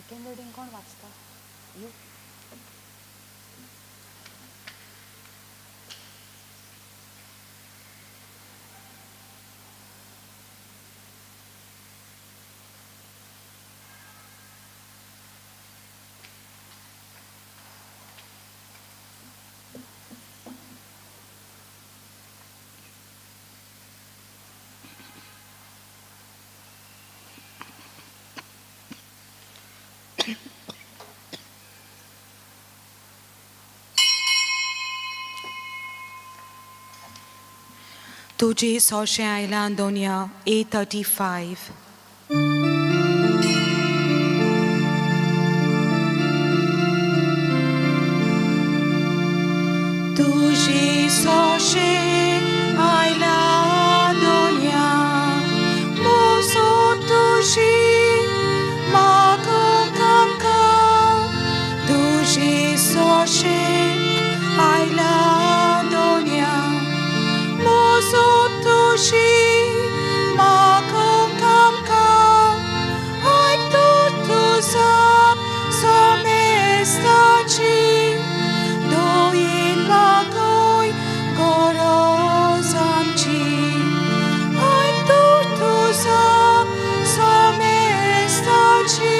Second reading कोण वाचता? You. तुझे सोशे आयला दोनया A35. तुझे सोशे आयला दोनया मोसो तुझी मागूंक आमकां तुझे सोशे आयला दोनया मोसो तुझी मागूंक आमकां आयक तुजो सोमेस्ताची दयेन वागय गरज आमची आयक तुजो सोमेस्ताची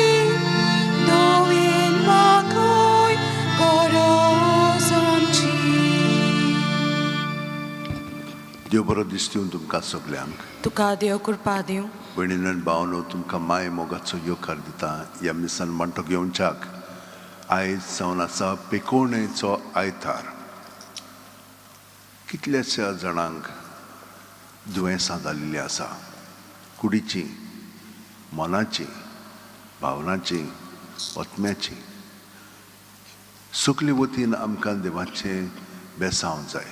दयेन वागय गरज आमची. देव बरो दीस दिवन तुमकां सगल्यांक. तुका देव कृपा दिवं. भयणीन आनी भावनो, तुमकां माय मोगाचो येवकार दिता ह्या मिसान मांटो घेवच्याक. आयज जावन आसा पेकोवणेचो आयतार. कितल्याश्या जाणांक दुयेंसां जाल्लीं आसा, कुडीचीं, मनाचीं, भावनाचीं, आत्म्याचीं. सगले वतीन आमकां देवाचें बेसांव जाय.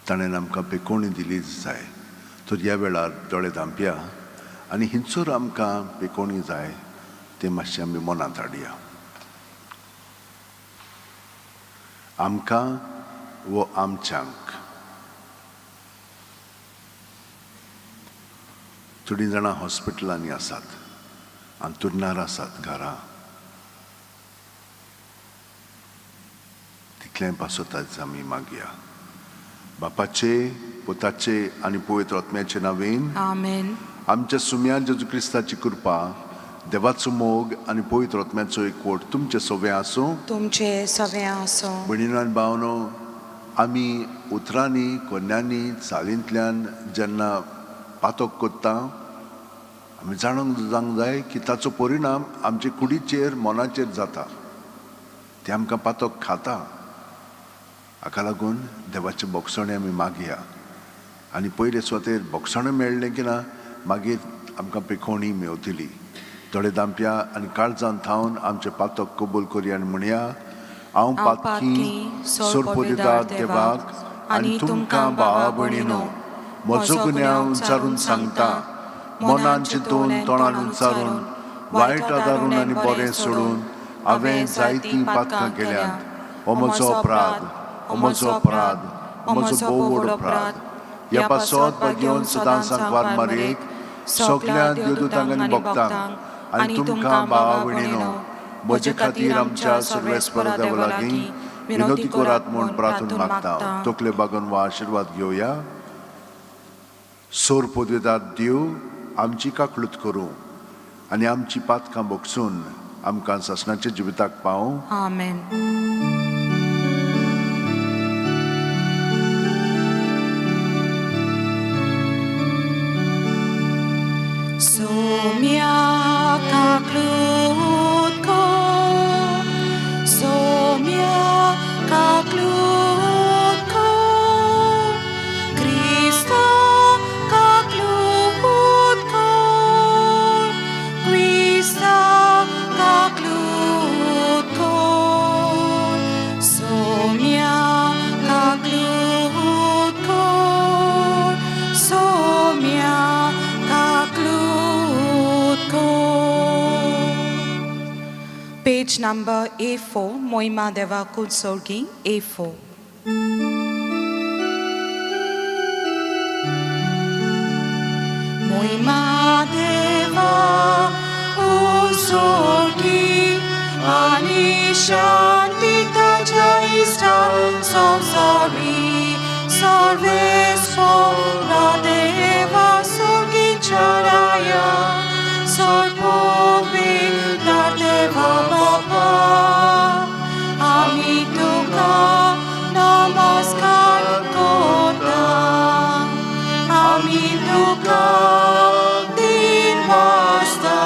ताणें आमकां पेकोवणी दिली जाय. तर ह्या वेळार दोळे धांपया आनी हिंचोर आमकां पेकोवणी जाय तें मातशें आमी मनांत हाडया. आमकां वो आमच्यांक. थोडीं जाणां हॉस्पिटलांनी आसात, अंतुरणार आसात घरा. तितलें पासत आयज आमी मागया. बापाचे, पुताचे आनी पवित्र आत्म्याचे नांवेन. आमेन. आमच्या सुम्या जेजू क्रिस्ताची कृपा, देवाचो मोग आनी पवित्र आत्म्याचो एकवट तुमचे सगळें आसूं. तुमचे सगळें आसूं. भयणीनो आनी भावनो, आमी उतरांनी, कोन्यांनी, चालींतल्यान जेन्ना पातक करता, आमी जाणूंक जावंक जाय की ताचो परिणाम आमचे कुडीचेर, मनाचेर जाता. ते आमकां पातक खाता. हाका लागून देवाचें बोगसणें आमी मागया आनी पयले सुवातेर बोगसणें मेळ्ळें की ना, मागीर आमकां पेकोवणी मेवतली. दोळे धांपया आनी काळजान थावन आमचें पातक कबूल करया आनी म्हणया, हांव हांव पातकी सोरपोदिदार देवाक आनी तुमकां भावा भयणीनो म्हजो गुन्यांव उच्चारून सांगता. मनान चिंतून, तोंडान उच्चारून, वायट आदारून आनी बरें सोडून हांवें जायतीं पातकां केल्यांत. हो म्हजो अपराध, हो म्हजो अपराध, हो म्हजो भोव व्हड अपराध. ह्या पासत घेवन सदां सांकवार मारयेक, सगल्या देवदूतांक आनी भक्तांक आनी तुमकां भावा भयणीनो म्हजे खातीर आमच्या सर्वेस्पर देवा लागीं विनवती करात म्हूण प्रार्थून मागता. तकले बागून वा आशिर्वाद घेवया. सोर पदवेदार देव आमची काकळूत करूं आनी आमची पातकां बोगसून आमकां सासणाच्या जिविताक पावूं. आमेन. सोम्या काकलूत कर, सोम्या काकलूत कर, क्रिस्ता काकलूत कर, क्रिस्ता काकलूत कर, सोम्या काकलूत कर, सोम्या काकलूत कर. Page number A4, Moima Deva Kutsorgi, A4. Moima Deva Usorgi. आनी शांती ताच्या इश्टा संवसारी सर्वेस्वरा देवा सुगीच्या राया सर्वपवित्र देवा बापा आमी तुका नमस्कार करता आमी तुका दिन वाजता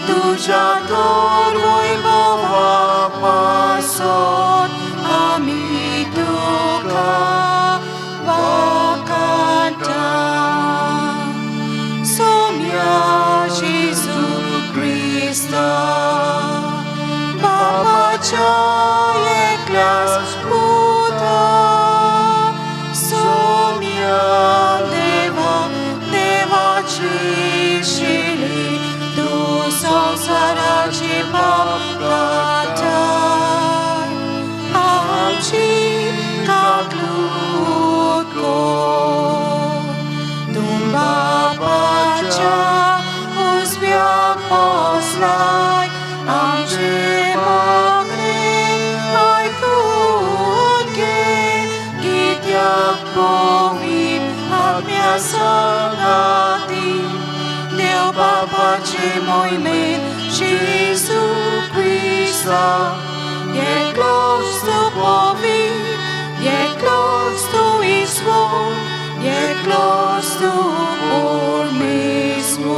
तुज्या तर वैभवा पासत आमी तुका वाकाटा Sonia Jesu Christa Babaच्या एकल्याच पुता सोम्या देवा देवाची शिली तूं संवसाराची पाप काडटाय आमची काकलूत कर तूं बापाच्या उजव्याक बसलाय आमचे मागणें आयकून घे कित्याक पवित्र आत्म्या सांगाती देव बापाचे मोहिमेन जेजू क्रिस्ता एकलोच तूं पवित्र एकलोच तूं ईश्वर एकलोच तूं परमेश्वर.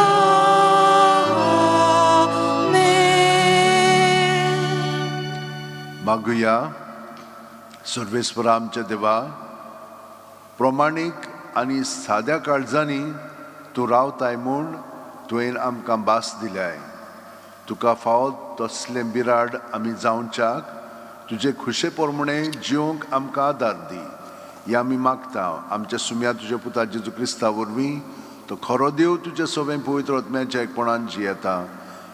आमेन. मागुया. सर्वेस्वरा आमच्या देवा, प्रमाणीक आनी साद्या काळजांनी तूं रावताय म्हूण तुवें आमकां भास दिल्याय. तुका फावो तसलें बिराड आमी जावच्याक तुजे खुशे प्रमाणे जिवंक आमकां आदार दी हे आमी मागता आमच्या सुम्या तुज्या पुता जेजू क्रिस्ता वरवीं. तो खरो देव तुज्या सवें पवित्र आत्म्याच्या एकपणान जियेता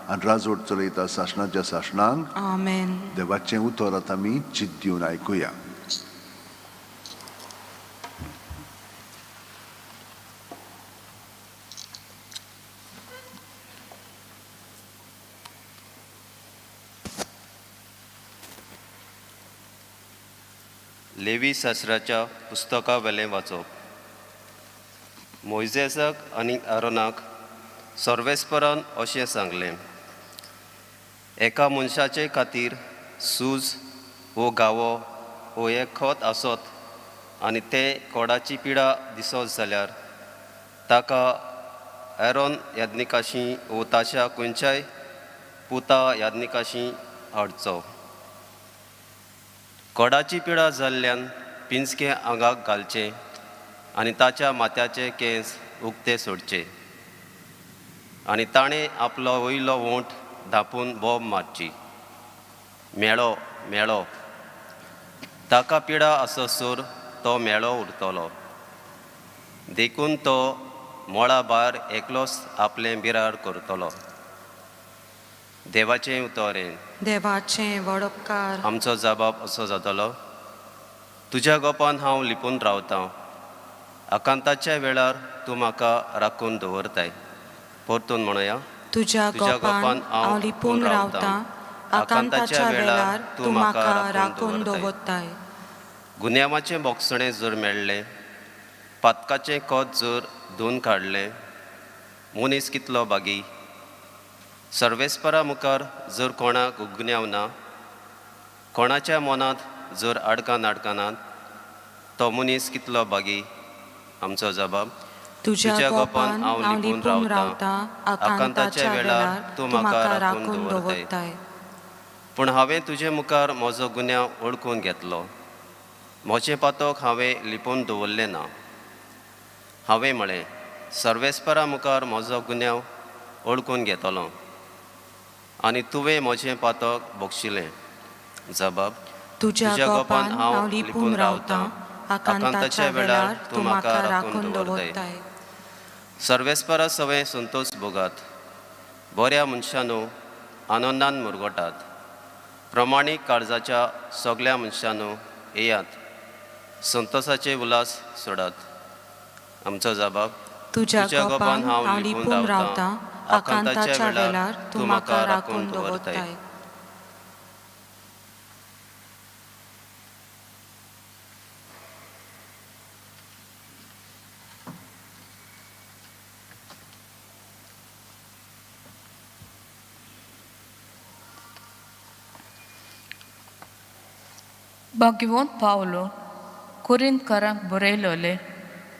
आनी राजवट चलयता सासणाच्या सासणांक. आमेन. देवाचें उतर आतां आमी चित दिवन आयकुया. लेवी शास्त्राच्या पुस्तका वेलें वाचप. मोयजेसाक आनी आरोनाक सर्वेस्परान अशें सांगलें, एका मनशाचे खातीर सूज वो गावो वो एक खत आसत आनी तें कोडाची पिडा दिसत जाल्यार ताका एरोन याज्ञिकाशी वो ताच्या खंयच्याय पुता याज्ञिकाशी हाडचो. कोडाची पिडा जाल्ल्यान पिंजकें आंगाक घालचें आनी ताच्या माथ्याचे केंस उक्ते सोडचे आनी ताणें आपलो वयलो ओंठ धांपून बोब मारची, मेळो मेळो. ताका पिडा आससर तो मेळो उरतलो. देखून तो मळा भायर एकलोच आपलें बिराड करतलो. देवाचें उतर. देवाचें वडपकार. आमचो जबाब असो जातलो, तुज्या गोपान हांव लिपून रावतां, आकांताच्या वेळार तूं म्हाका राखून दवरताय. परतून म्हणया. तुज्या गोपान हांव लिपून रावतां, आकांताच्या वेळार तूं म्हाका राखून दवरताय. गुन्यांवाचें बोगसणें जर मेळ्ळें, पातकाचें कोत जर धुवन काडलें, मनीस कितलो बागी. सर्वेस्परा मुखार जर कोणाक गुन्यांव ना, कोणाच्या मनांत जर आडकां नाडकां नात, तो मनीस कितलो बागी. आमचो जबाब. तुज्या गोपान हांव लिपून रावतां, आकांताच्या वेळार तूं म्हाका राखून दवरताय. पूण हांवें तुजे मुखार म्हजो गुन्यांव वळखून घेतलो, म्हजें पातक हांवें लिपोवन दवरलें ना. हांवें म्हळें, सर्वेस्परा मुखार म्हजो गुन्यांव वळखून घेतलो आनी तुवें म्हजें पातक बक्षिलें. जबाब. तुज्या गोपान हांव लिपून रावतां, आकांताच्या वेळार तूं म्हाका राखून दवरताय. सर्वेस्परा सवें संतोश भोगात, बऱ्या मनशांनो आनंदान मुरगोटात. प्रमाणीक काळजाच्या सगल्या मनशांनो येयात, संतोषाचे उल्हास सोडात. आमचो जबाब. तुज्या गोपान हांव लिपून रावतां, आकांताच्या वेळार तूं म्हाका राखून दवरताय. भाग्यवंत पावलो कोरिंतकारांक बरयलोले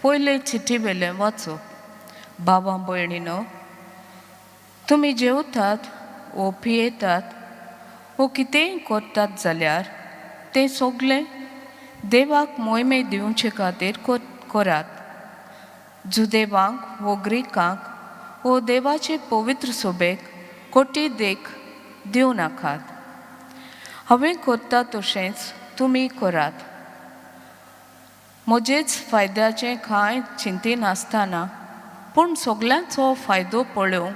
पयले चिटी वेलें वाचप. बाबा भयणीनो, तुमी जेवतात वो पियेतात वो कितेंय करतात जाल्यार तें सगलें देवाक मोहिमे दिवचे खातीर करात. जुदेवांक वो ग्रिकांक वो देवाचे पवित्र सोबेक कोटी देख दिवं नाकात. हांवें करता तशेंच तुमी करात. म्हजेच फायद्याचें कांय चिंतिनासतना पूण सगल्यांचो फायदो पळोवंक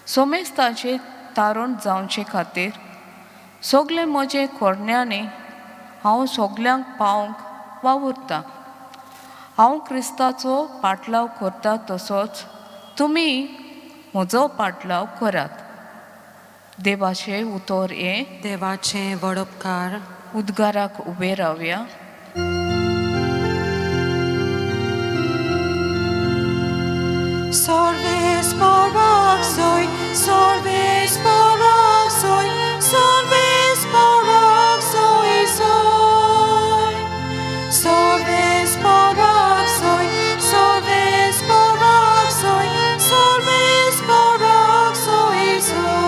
सोमेस्ताचें तारण जावचे खातीर सगलें म्हजें कोरण्यांनी हांव सगल्यांक पावंक वावुरतां. हांव क्रिस्ताचो पाटलाव करता तसोच तुमी म्हजो पाटलाव करात. देवाचें उतर हें. देवाचें वडपकार. उद्गाराक उबें रावया. Solves paroxoi, solves paroxoi, solves paroxoi, soi. Solves paroxoi, solves paroxoi, solves paroxoi, soi.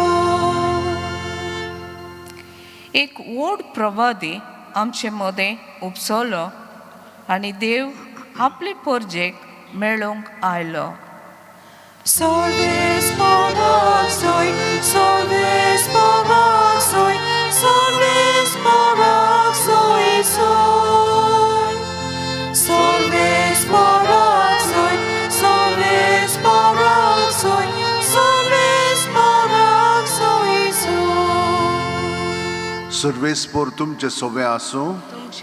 एक व्हड प्रवादी आमचे मदें उपसलो आनी देव आपले परजेक मेळोवंक आयलो. Solves paroxoi, solves paroxoi, solves paroxoi, soi. Solves paroxoi, solves paroxoi, solves paroxoi, soi. सर्वेस्पोर तुमचे सोवे आसूं.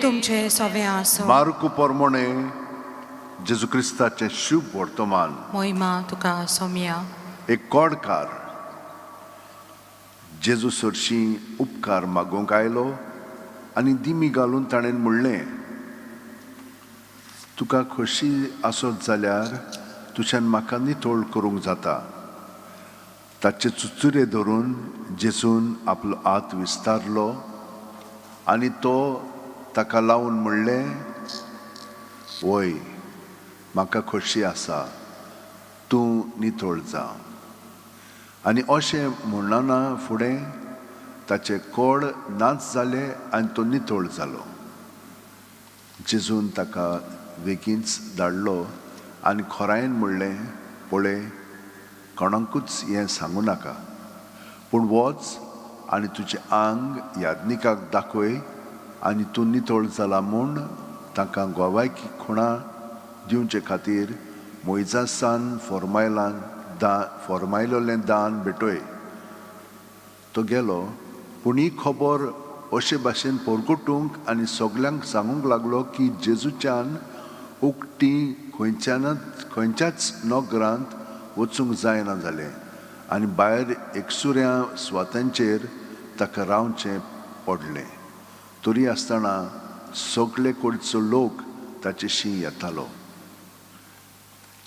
तुमचे सवे आसूं. मार्कू पोरमोणे जेजू क्रिस्ताचें शुभ वर्तमान. मोहिमा तुका सोम्या. एक कोडकार जेजू सरशीं उपकार मागूंक आयलो आनी दिमी घालून ताणें म्हणलें, तुका खोशी आसत जाल्यार तुज्यान म्हाका नितळ करूंक जाता. ताचे चुचुरे धरून जेजून आपलो हात विस्तारलो आनी तो ताका लावन म्हणलें, वय म्हाका खोशी आसा, तूं नितळ जा. आनी अशें म्हणना फुडें ताचे कोड नाच जाले आनी तो नितळ जालो. जेजून ताका बेगीनच धाडलो आनी खोरायेन म्हणलें, पळय कोणाकूच हें सांगूं नाका, पूण वच आनी तुजें आंग याज्ञिकाक दाखय आनी तूं नितळ जाला म्हूण तांकां गोवायकी खुणा दिवचे खातीर मोयजासान फॉर्मायलोलें दान भेटय. तो गेलो, पूण ही खबर अशे भाशेन परगटूंक आनी सगल्यांक सांगूंक लागलो की जेजूच्यान उकती खंयच्याच नगरांत वचूंक जायना जालें आनी भायर एकसुऱ्या स्वातांचेर ताका रावचें पडलें. तरी आसतना सगळे कडचो लोक ताचेशी येतालो.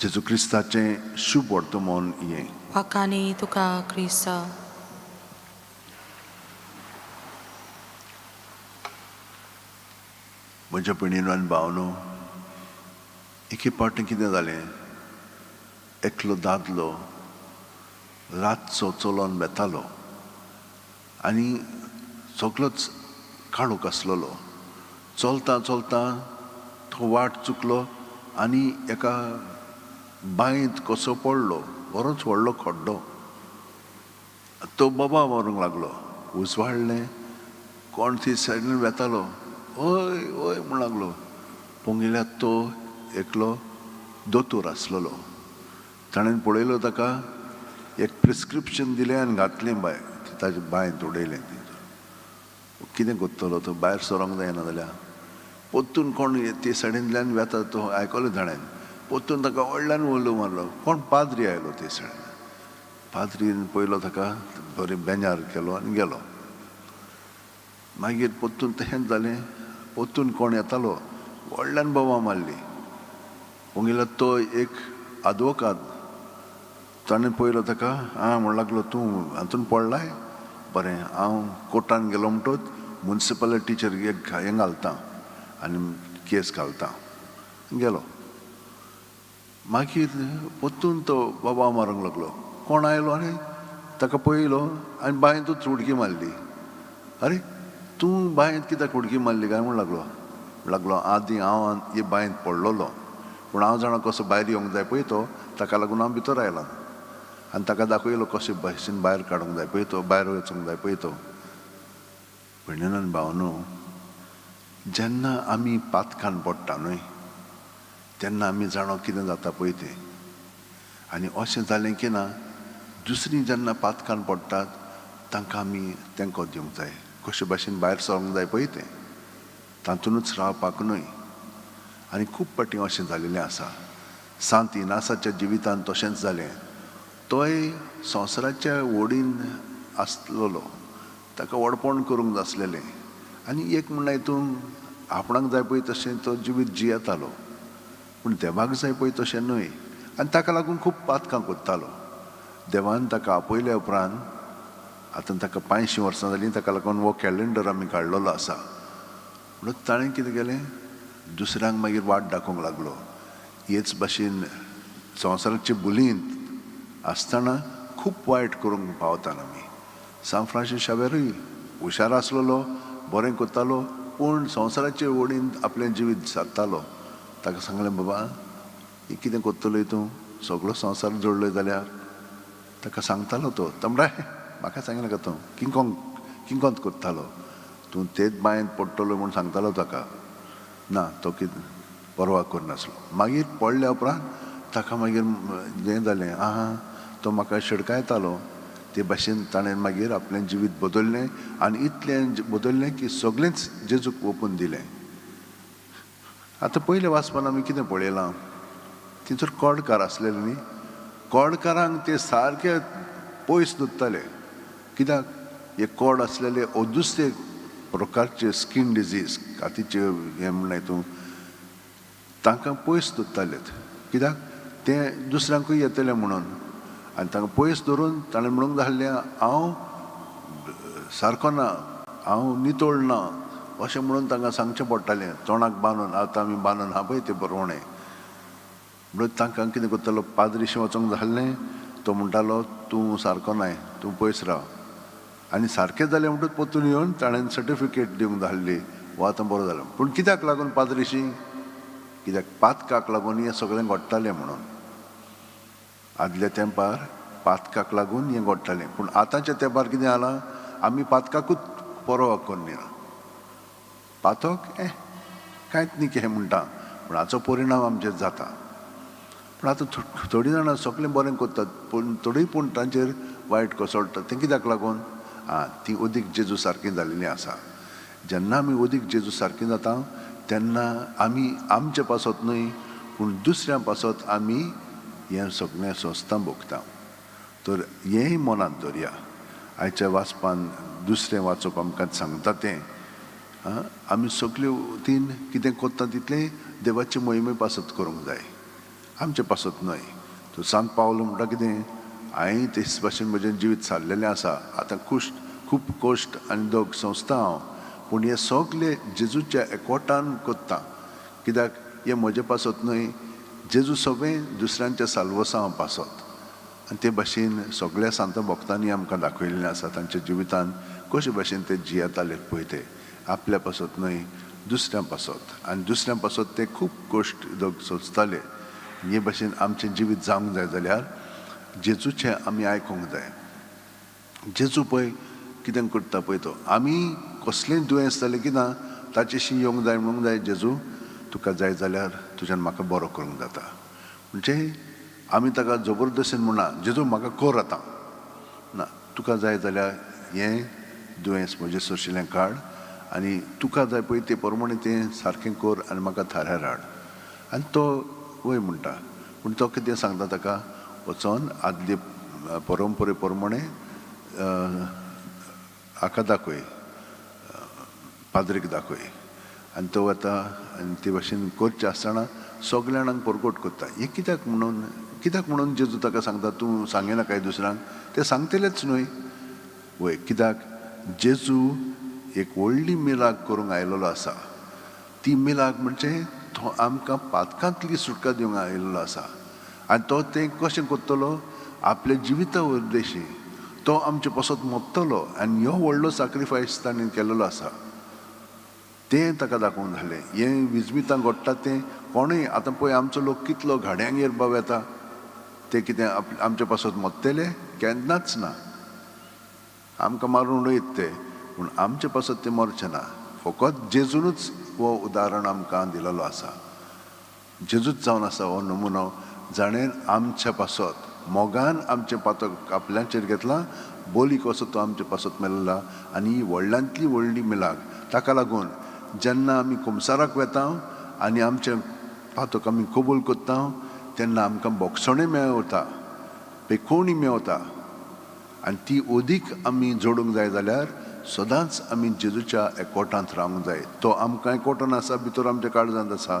जेजू क्रिस्ताचें शुभ वर्तमान हें. वाकानी तुका क्रिस्ता. म्हज्या भयणीनो आनी भावनो, एके पावटी कितें जालें, एकलो दादलो रातचो चलोन वेतालो आनी सगलोच काळोख आसलेलो. चलता चलता तो वाट चुकलो आनी एका बांयत कसो पडलो, बरोच व्हडलो खड्डो. तो बोबा मारूंक लागलो, उजवाडलें, कोण ती सायडीन वेतालो, ओय ओय म्हूण लागलो. पोंगिल्यार तो एकलो दोतोर आसलेलो. ताणें पळयलो ताका, एक प्रिस्क्रिप्शन दिलें आनी घातलें बाय ताजे बांयत उडयलें. कितें करतलो तो, भायर सरोंक जायना जाल्यार. परतून कोण ते सायडींतल्यान वेता तो आयकलो ताणें, परतून ताका व्हडल्यान उलो मारलो. कोण पाद्री आयलो ते सायडीन, पाद्रीन पयलो ताका बरें बेजार केलो आनी गेलो. मागीर परतून तशेंच जालें. परतून कोण येतालो व्हडल्यान बोवाळ मारली. पळयल्यार तो एक आदवोकाद. ताणें पळयलो ताका, आं म्हण लागलो, तूं हातून पडलाय, बरें हांव कोर्टान गेलो म्हणटोच मुन्सिपालिटीचेर एक हें घालता आनी केस घालता. गेलो. मागीर परतून तो बोवाळ मारूंक लागलो. कोण आयलो आनी ताका पळयलो आनी बांयतूच उडकी मारली. अरे तूं बांयत कित्याक उडकी मारली काय म्हूण लागलो. लागलो आदीं हांव हे बांयत पडलेलो, पूण हांव जाणा कसो भायर येवंक जाय पळय तो, ताका लागून हांव भितर आयलां आनी ताका दाखयलो कशें भशेन भायर काडूंक जाय पळय तो, भायर वचूंक जाय पळय तो. भयणीन आनी भावनो, जेन्ना आमी पातकान पडटा न्हय तेन्ना आमी जाणो कितें जाता पळय तें. आनी अशें जालें की ना दुसरीं जेन्ना पातकान पडटात तांकां आमी तेंको दिवंक जाय, कशे भाशेन भायर सरूंक जाय पळय तें, तातूंतच रावपाक न्हय. आनी खूब फावटी अशें जालेलें आसा. सांत इनासाच्या जिवितांत तशेंच जालें. तोय संवसाराच्या ओडीन आसलेलो, ताका व्हडपण करूंक नासलेलें आनी एक म्हणल्यार हितून आपणाक जाय पळय तशें तो जिवीत जियेतालो, पूण देवाक जाय पळय तशें न्हय आनी ताका लागून खूब पातकां करतालो. देवान ताका आपयल्या उपरांत आतां ताका 85 वर्सां जालीं, ताका लागून हो कॅलेंडर आमी काडलेलो आसा. म्हणून ताणें कितें केलें, दुसऱ्यांक मागीर वाट दाखोवंक लागलो. हेच भाशेन संवसाराचे बुलींत आसतना खूब वायट करूंक पावतात आमी. सांत फ्रांसीस शावेरूय हुशार आसलेलो, बरें करतालो, पूण संवसाराचे ओडीन आपलें जिवीत सारतालो. ताका सांगलें, बाबा हें कितें करतलोय तूं, सगळो संवसार जोडलो जाल्यार. ताका सांगतालो तो, तमडाय म्हाका सांगलें तूं किंकोंक किंकोंत करतालो, तूं तेच बांयंत पडटलो म्हूण सांगतालो ताका. ना तो कितें परवा करनासलो. मागीर पडल्या उपरांत ताका मागीर हें जालें, आं तो म्हाका शिडकायतालो. ते भाशेन ताणें मागीर आपलें जिवीत बदललें आनी इतलें बदललें की सगळेंच जेजूक ओंपून दिलें. आतां पयलें वाचपान आमी कितें पळयलां, थंयसर कोडकार आसलेले न्ही, कोडकारांक ते सारके पयस दवरताले. कित्याक हे कोड आसलेले दुसरे प्रकारचे स्कीन डिजीज, कातीचे हें म्हणलें तूं, तांकां पयस दवरताले. कित्याक तें दुसऱ्यांकूय येतलें म्हणून. आनी तांकां पयस दवरून ताणें म्हणूंक जाल्लें, हांव सारको ना, हांव नितळ ना, अशें म्हणून तांकां सांगचें पडटालें. तोंडाक बांदून, आतां आमी बांदून आहा पळय तें बरोवणें. म्हणून तांकां कितें करतालो, पाद्रीशी वचोंक जाल्लें, तो म्हणटालो तूं सारको नाय, तूं पयस राव. आनी सारकें जालें म्हणटकच परतून येवन ताणें सर्टिफिकेट दिवंक धाडली, हो आतां बरो जालो. पूण कित्याक लागून पाद्रीशी, कित्याक पातकाक लागून हें सगळें घडटालें म्हणून. आदल्या तेंपार पातकाक लागून हें घडटालें, पूण आतांच्या तेंपार कितें जालां, आमी पातकाकूच परवा करिना. पातक कांयच न्ही हें म्हणटा, पूण हाचो परिणाम आमचेर जाता. पूण आतां थोडीं जाणां सगळें बरें करतात, पूण थोडीं पूण तांचेर वायट कोसळटा. तें कित्याक लागून, आं ती अदीक जेजू सारकीं जाल्लीं आसा. जेन्ना आमी अदीक जेजू सारकीं जाता तेन्ना आमी आमचे पासत न्हय पूण दुसऱ्यां पासत आमी हें सगळें संस्था भोगता. तर हेंय मनांत दवरया. आयच्या वाचपान दुसरें वाचप आमकां सांगता तें, आमी सगळे वतीन कितें करता तितलें देवाचे मोहिमे पासत करूंक जाय, आमचे पासत न्हय. तर सांत पावलो म्हणटा कितें, हांवें तेच भाशेन म्हजें जिवीत सारलेलें आसा. आतां खूब कश्ट आनी दोग संस्था हांव, पूण हे सगळे जेजूच्या एकवटान करता. कित्याक हें म्हजे पासत न्हय, जेजू सगळें दुसऱ्यांच्या साल्वसांव पासत. आनी ते भाशेन सगळ्या सांत भक्तांनी आमकां दाखयल्लें आसा तांच्या जिवितान कशे भाशेन ते जियेताले पळय, ते आपल्या पासत न्हय दुसऱ्यां पासत. आनी दुसऱ्यां पासत ते खूब कश्ट दोग सोंसताले. हे भाशेन आमचें जिवीत जावंक जाय जाल्यार जेजूचें आमी आयकूंक जाय. जेजू पळय कितें करता पळय तो, आमी कसलेंय दुयेंस जालें की ना ताचेशी येवंक जाय, म्हणूंक जाय जेजू तुका जाय जाल्यार तुज्यान म्हाका बरो करूंक जाता. म्हणजे आमी ताका जबरदस्तीन म्हणना जेजू म्हाका कर आतां, ना, तुका जाय जाल्यार हें दुयेंस म्हजें सोंशिल्लें काड आनी तुका जाय पळय ते प्रमाणे तें सारकें कर आनी म्हाका थाऱ्यार हाड. आनी तो वय म्हणटा, पूण तो कितें सांगता ताका, वचोन आदले परंपरे प्रमाणे हाका दाखय, पाद्रीक दाखय. आनी तो वता आनी ते भाशेन करचें आसतना सगल्या जाणांक परगट करता. हें कित्याक म्हणून, कित्याक म्हणून जेजू ताका सांगता तूं सांगिनाकाय दुसऱ्यांक, ते सांगतलेच न्हय. वय, कित्याक जेजू एक व्हडली मिलाग करूंक आयलेलो आसा. ती मिलाग म्हणजे तो आमकां पातकांतली सुटका दिवंक आयिल्लो आसा. आनी तो तें कशें करतलो, आपल्या जिविता उद्देशी तो आमचे पासत मरतलो. आनी ह्यो व्हडलो सॅक्रिफायस ताणें केलेलो आसा, तें ताका दाखोवन जालें. हें विजमितां घडटा तें कोणूय आतां पळय आमचो लोक कितलो घाड्यांगेर बाव येता, ते कितें आमचे पासत मरतले? केन्नाच ना. आमकां मारून उडयत ते, पूण आमचे पासत ते मरचे ना. फकत जेजूनच हो उदाहरण आमकां दिलेलो आसा. जेजूच जावन आसा हो नमुनो जाणें आमच्या पासत मोगान आमचें पातक आपल्याचेर घेतलां, बोली कसो तो आमचे पासत मेल्ला. आनी व्हडल्यांतली व्हडली मिलाग. ताका लागून जेन्ना आमी कुमसाराक वेता आनी आमचें पातक आमी कबूल करता तेन्ना आमकां बोगसणें मेळता, पेकोवणी मेवता. आनी ती अदीक आमी जोडूंक जाय जाल्यार सदांच आमी जेजूच्या एकवटांत रावंक जाय. तो आमकां एकवटान आसा, भितर आमच्या काळजांत आसा.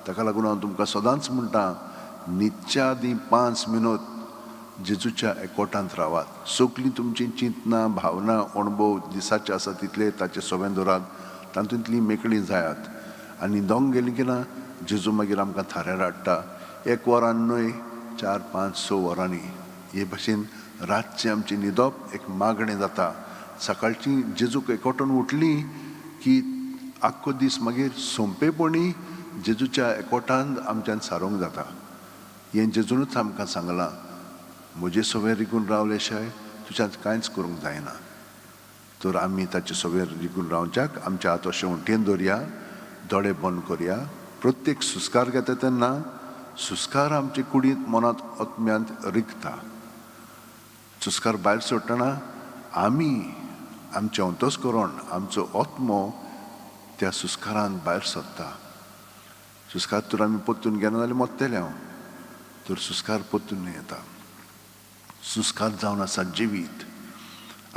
ताका लागून हांव तुमकां सदांच म्हणटा, न्हिदच्या आदीं 5 मिनट जेजूच्या एकवटांत रावात. सगलीं तुमचीं चिंतनां, भावना, अणभव दिसाचे आसा तितले ताचे सोबें दवरात, तातूंतली मेकळीं जायात. आनी न्हिदोंक गेलीं की ना जेजू मागीर आमकां थाऱ्यार हाडटा. 1 वरान न्हय, 4, 5, 6 वरांनी. हे भाशेन रातचें आमचें न्हिदप एक मागणें जाता. सकाळची जेजूक एकवटून उठली की आख्खो दीस मागीर सोंपेपणी जेजूच्या एकवटान आमच्यान सारोवंक जाता. हें जेजूनच आमकां सांगलां, म्हजे सवें रिगून रावले शाय तुज्यान कांयच करूंक जायना. तर आमी ताचे सवें रिगून रावच्याक आमच्या हात अशें उंटयेन दवरया, दोळे बंद करया. प्रत्येक सुस्कार घेता तेन्ना सुस्कार आमचे कुडींत, मनांत, आत्म्यांत रिगता. सुस्कार भायर सोडटना आमी आमचें अंतस्करण, आमचो आत्मो त्या सुस्कारान भायर सरता. सुस्कार तर आमी परतून घेना जाल्यार मरतले हांव, तर सुस्कार परतून येता. सुस्कार जावन आसा जिवीत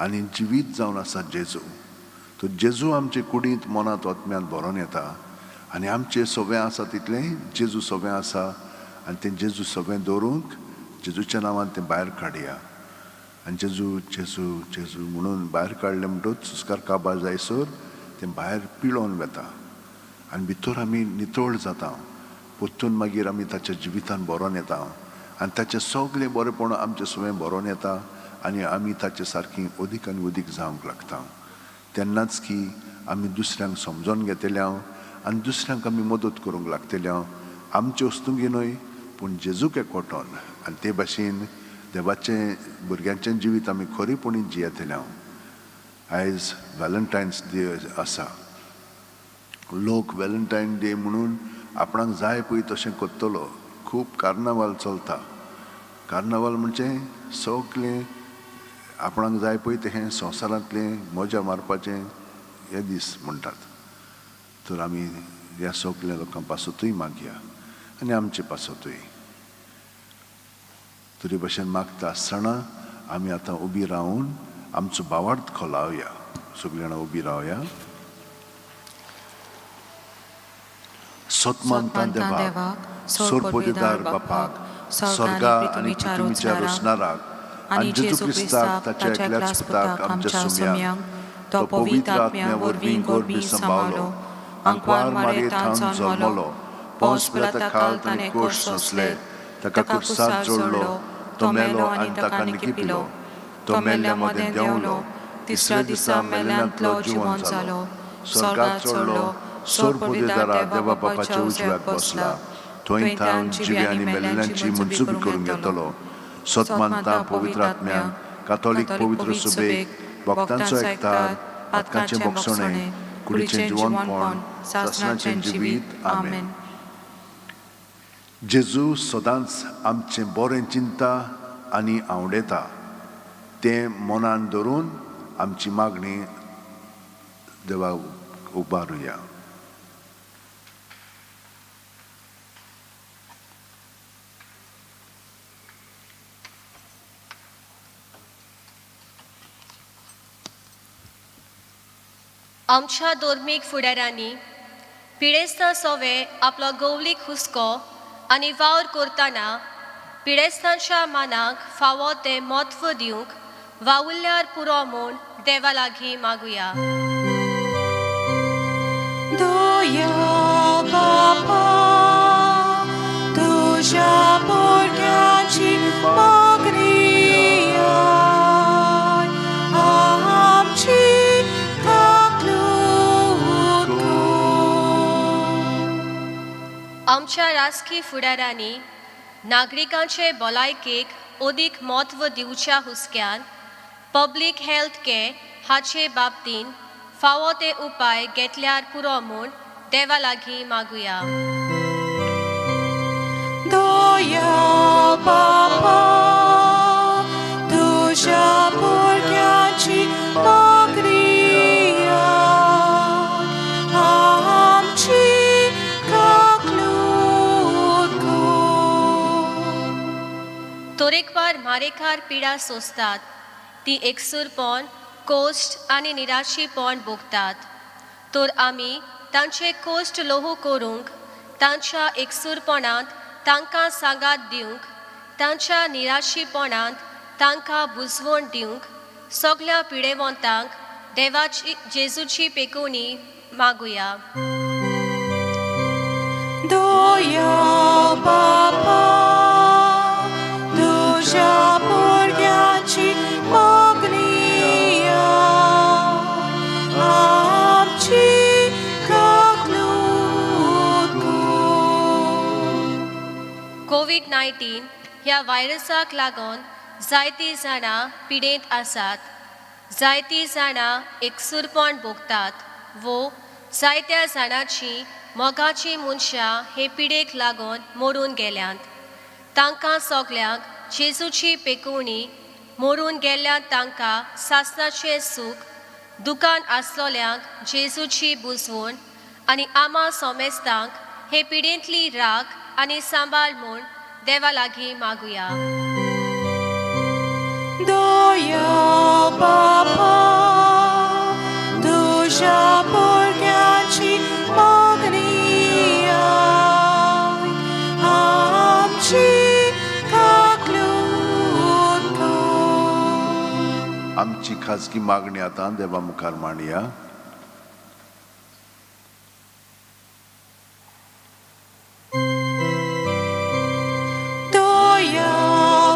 आनी जिवीत जावन आसा जेजू. तर जेजू आमचे कुडींत, मनांत, आत्म्यांत भरोन येता आनी आमचें सगळें आसा तितलें जेजू सगळें आसा. आनी तें जेजू सगळें दवरूंक जेजूच्या नांवान तें भायर काडया. आनी जेजू जेजू जेजू म्हणून भायर काडलें म्हणटकच सुस्कार काबार जायसर तें भायर पिळोन वता आनी भितर आमी नितळ जाता. परतून मागीर आमी ताच्या जिवितान भरोन येता आनी ताचें सगळें बरेंपण आमचें सगळें भरोन येता आनी आमी ताचे सारकी अदीक आनी अदीक जावंक लागता. तेन्नाच की आमी दुसऱ्यांक समजोन घेतले हांव आनी दुसऱ्यांक आमी मदत करूंक लागतले हांव, आमचे वस्तुंगी न्हय पूण जेजूक एकवटोन. आनी ते भाशेन देवाचें भुरग्यांचें जिवीत आमी खरेपणी जियेतले हांव. आयज व्हॅलेंटायन्स डे आसा. लोक व्हॅलेंटायन डे म्हणून आपणाक जाय पळय तशें करतलो. खूब कार्नावाल चलता. कार्नावाल म्हणजे सगळें आपणाक जाय पळय तें संवसारांतलें मजा मारपाचें हे दीस म्हणटात. तर आमी ह्या सगल्या लोकां पासतूय मागया आनी आमचे पासतूय. तरी भशेन मागता आसतना आमी आतां उबी रावन आमचो भावार्थ खोलावया. सगळीं जाणां उबी रावया. सतमानता देवाक, सोरपोदेदार बापाक, स्वर्गा आनी पृथ्वीच्या रचणाराक आनी जेजू क्रिस्ताक ताच्या एकल्याच पुताक आमच्या सुम्याक, तो पवित्र आत्म्या वरवीं गोरबी सांबाळलो, आंकवार मारये थावन जल्मलो, पोंस पिलाता खाल ताणें कोश सोंसले, ताका कुर्सार जोडलो, तो मेलो आनी ताका निकिपिलो, तो मेल्ल्या मदें देंवलो, तिसऱ्या दिसा मेल्ल्यांतलो जिवन जालो, स्वर्गात चडलो, सोरपोदेदारा देवा बापाच्या उजव्याक बसला, थंय थावन जिवे आनी मेल्ल्यांची मनसुबी करूंक येतलो. सतमानता पवित्र आत्म्या, कातोलीक पवित्र सुबेक, भक्तांचो एकतार, पातकांचें बोगसणें, कुडीचें जिवनपण, सासणाचें जिवीत. आमेन. जेजू सदांच आमचें बरें चिंता आनी आवडेता, तें मनान धरून आमची मागणी देवाक उबारुया. आमच्या धर्मीक फुडारांनी पिडेस्तां सोवे आपलो गवलीक हुस्को आनी वावर करतना पिडेस्तांच्या मानाक फावो तें म्हत्व दिवंक वावुरल्यार पुरो म्हूण देवा लागीं मागुया. दया बापा, तुज्या भुरग्यांची मागणी आय, आमची काकलूट कर. आमच्या राजकी फुडारांनी नागरिकांचे भलायकेक अदीक म्हत्व दिवच्या हुस्क्यान पब्लीक हेल्थ केअर हाचे बाबतीन फावो ते उपाय घेतल्यार पुरो म्हूण देवा लागीं मागुया. दया बापा, तुज्या भुरग्यांची मागणी आय, आमची काकलूट कर. तरेकवार मारेकार पिडा सोंसतात ती एकसूरपण, कोश्ट आनी निराशीपण भोगतात, तर आमी तांचे कोश्ट लोहू करूंक, तांच्या एकसूरपणांत तांकां सांगात दिवंक, तांच्या निराशीपणांत तांकां बुजवण दिवंक सगल्या पिडेवंतांक देवाची जेजूची पेकोवणी मागुया. दया बापा, तुज्या भुरग्यांची मागणी आय, आमची काकलूट कर. कोवीड 19 ह्या व्हायरसाक लागून जायतीं जाणां पिडेंत आसात, जायतीं जाणां एकसूरपण भोगतात वो जायत्या जाणांची मोगाचीं मनशां हे पिडेक लागून मरून गेल्यांत. तांकां सगल्यांक जेजूची पेकोवणी, मरून गेल्ल्यान तांकां सासणाचें सूख, दुकान आसलोल्यांक जेजूची बुजवण आनी आमा सोमेस्तांक हे पिडेंतली राख आनी सांबाळ म्हूण देवा लागीं मागुया. दया बापा, तुज्या भुरग्यांची मागणी आय, आमची काकलूट कर. आमची खाजगी मागणी आतां देवा मुखार मांडया. दया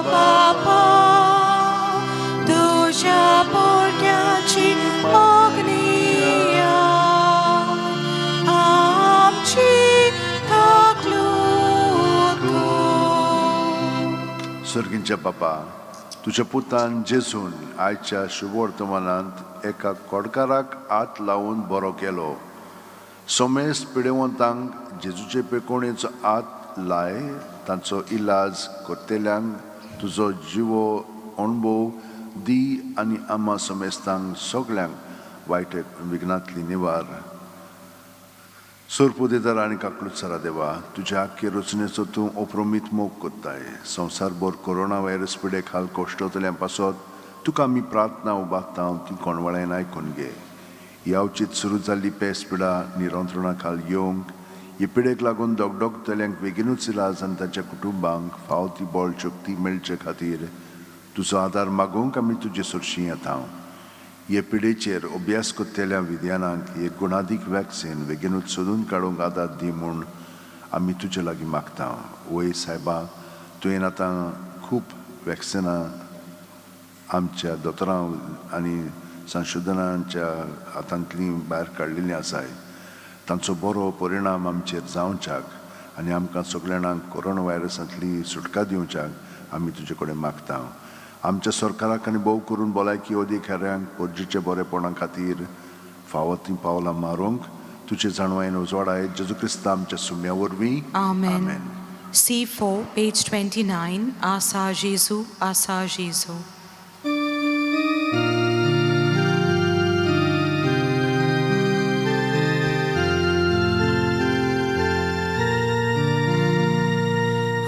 बापा, तुज्या भुरग्यांची मागणी आय, आमची काकलूट कर. सर्गींच्या बापा, तुज्या पुतान जेजून आयच्या शुभवर्तमानांत एका कोडकाराक हात लावन बरो केलो. सोमेस पिडेवंतांक जेजूचे पेकोणेचो हात लाय, तांचो इलाज करतल्यांक तुजो जिवो अणभव दी आनी आमा समेस्तांक सगल्यांक वायट विघ्नांतली निवार. सोरपुदेदार आनी काकलुत्सरा देवा, तुज्या आख्खे रचनेचो तूं अप्रमीत मोग करताय. संवसारभर कोरोना व्हायरस पिडे खाल कश्टतल्यां पासत तुका आमी प्रार्थना उबारता, ती कोणवाळ्यान आयकून घे. ही अवचीत सुरू जाल्ली पेस पिडा नियंत्रणा खाल येवंक, ही पिडेक लागून दगदगतल्यांक बेगिनूच इलाज आनी तांच्या कुटुंबांक फाव ती बळ शक्ती मेळचे खातीर तुजो आदार मागूंक आमी तुजे सरशीं येता. हे पिडेचेर अभ्यास करतल्या विज्ञानाक एक गुणादीक वॅक्सिन बेगिनूच सोदून काडूंक आदार दी म्हूण आमी तुजे लागीं मागता. वय सायबा, तुवें आतां खूब वॅक्सिनां आमच्या दोतोरां आनी संशोधनाच्या हातांतलीं भायर काडलेलीं आसाय. तांचो बरो परिणाम आमचेर जावच्याक आनी आमकां सगल्या जाणांक कोरोना व्हायरसांतली सुटका दिवच्याक आमी तुजे कडेन मागता. आमच्या सरकाराक आनी भोव करून भलायकी अधिकाऱ्यांक परजेच्या बरेपणा खातीर फावो तीं पावलां मारूंक तुजे जाणवायेन उजवाडाय, जेजू क्रिस्ता आमच्या सुम्या वरवीं. Amen. C4, page 29. Asa Jesu, Asa Jesu.